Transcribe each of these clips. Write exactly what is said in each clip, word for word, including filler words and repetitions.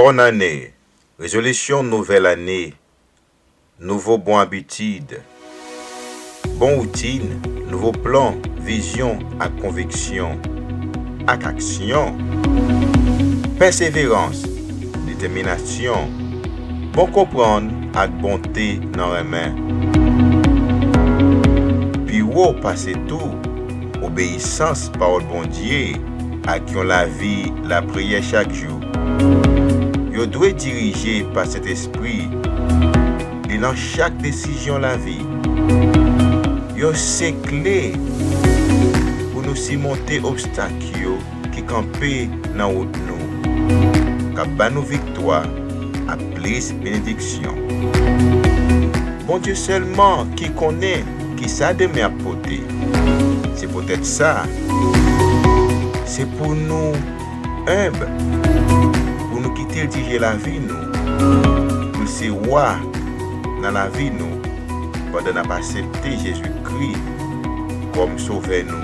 Bòn ane, rezolisyon nouvèl ane, nouvo bon abitid, bon woutin, nouvo plan, vizyon ak konviksyon, ak aksyon, pèseverans, detèminasyon, bon konprann ak bonte nan renmen. Pi wo pase tou, obeyisans pawòl Bondye ak yon lavi lapriyè chak jou. Yo dwe dirije pa Sentespri li nan chak desizyon lavi. Yo se kle pou nou simonte obstak yo ki kanpe nan wout nou, k ap ba nou viktwa ak plis benediksyon. Bondye sèlman ki konnen kisa demen ap pote. Se poutèt sa, se pou nou enb, pou nou kite l dirije lavi nou, pou l se wa nan lavi nou, pandan n ap aksepte Jezikri kòm Sovè nou,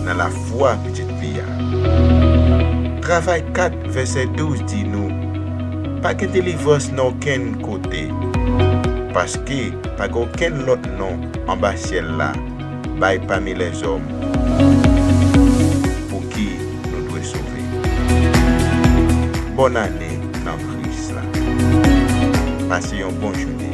nan lafwa Pitit li a. Travay kat vèsè douz di nou, pa gen delivrans nan okenn kote, paske pa gen okenn lòt non anba syèl la bay pami lèzòm pou ki nou dwe sove. Bòn ane nan Kris la. Pase yon bon jounen.